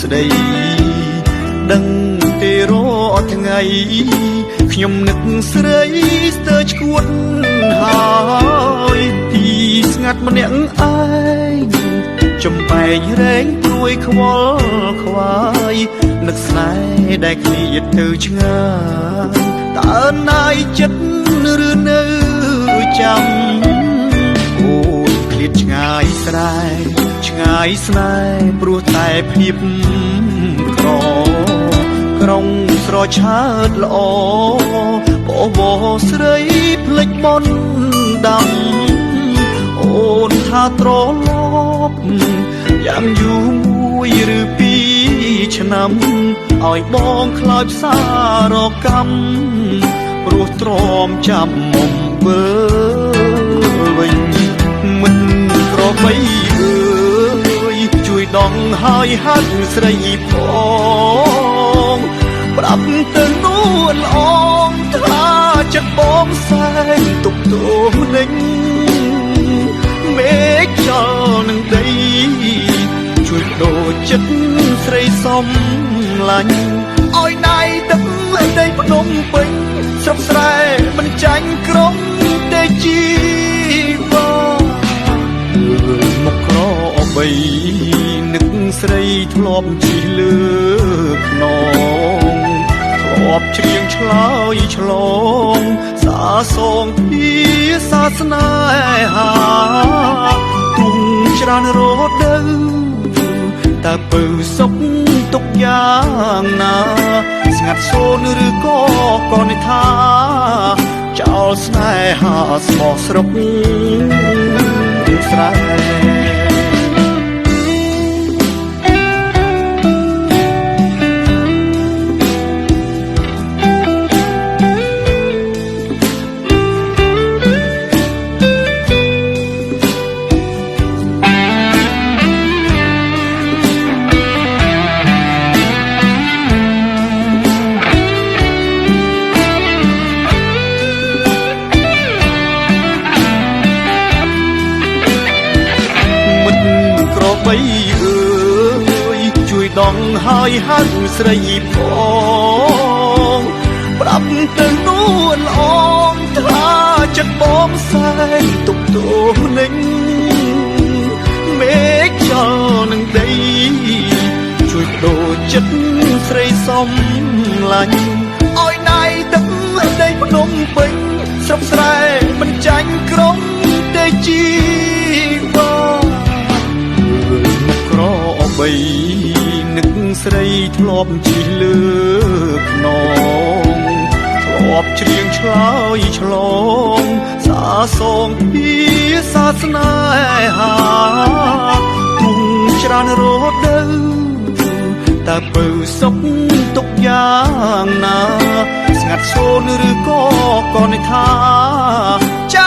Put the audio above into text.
ស្ដីដឹងទេរាល់ថ្ងៃខ្ញុំនឹកស្រីស្ទើរឈួតហើយទីស្ងាត់ម្នាក់ឯងចំបែងរែងព្រួយខ្វល់ខ្វាយនឹកស្នេហ៍ដែលឃ្លាតទៅឆ្ងាយតើណាយចិត្តឬនៅចាំអូនឃ្លាតឆ្ងាយស្រែឆ្ងាយស្នេហ៍ព្រោះតែភាពក្រក្រុងស្រឆើតល្អបវរស្រីភ្លេចបនដាំអូនថាត្រឡប់យ៉ាងយូរមួយឬពីរឆ្នាំឲ្យបងខ្លោចផ្សារកម្មព្រោះទ្រាំចាំមុំវិលវិញមិនក្របីអើយជួយដងហើយហៅស្រីផងប្រាប់ទៅនួនល្អងថាចិត្តបងសែនទុកទោសនឹងមេឃខ្យល់នឹងដីជួយដូរចិត្តស្រីសំឡាញ់ឲ្យណៃទឹកដីភ្នំពេញស្រុកស្រែមិនចាញ់ក្រុងទេជីវ៉ាមកក្របីនឹកស្រីធ្លាប់ជិះលើខ្នងធ្លាប់ច្រៀងឆ្លើយឆ្លងសាសងពីសាសនាហាទុំច្រើនរដូវតើពៅសុខទុកយ៉ាងណាស្ងាត់សូន្យឬក៏កនិថាចោលស្នេហាស្មោះស្រុកស្រែមិត្តក្របីអើយជួយដងហើយហៅស្រីផងប្រាប់ទៅនួនល្អងថាចិត្តបងសែនទុកទោសនឹងមេឃខ្យល់នឹងដីជួយដូរចិត្តស្រីសំឡាញ់ឲ្យណៃទឹកដីភ្នំពេញស្រុកស្រែមិនចាញ់ក្រុងទេជីវ៉ាមកក្របីនឹកស្រីធ្លាប់ជិះលើខ្នងធ្លាប់ច្រៀងឆ្លើយឆ្លងសាសងពីសាសនាហាទុំច្រើនរដូវតើពៅសុខទុកយ៉ាងណាស្ងាត់សូន្យឬក៏កនិថាច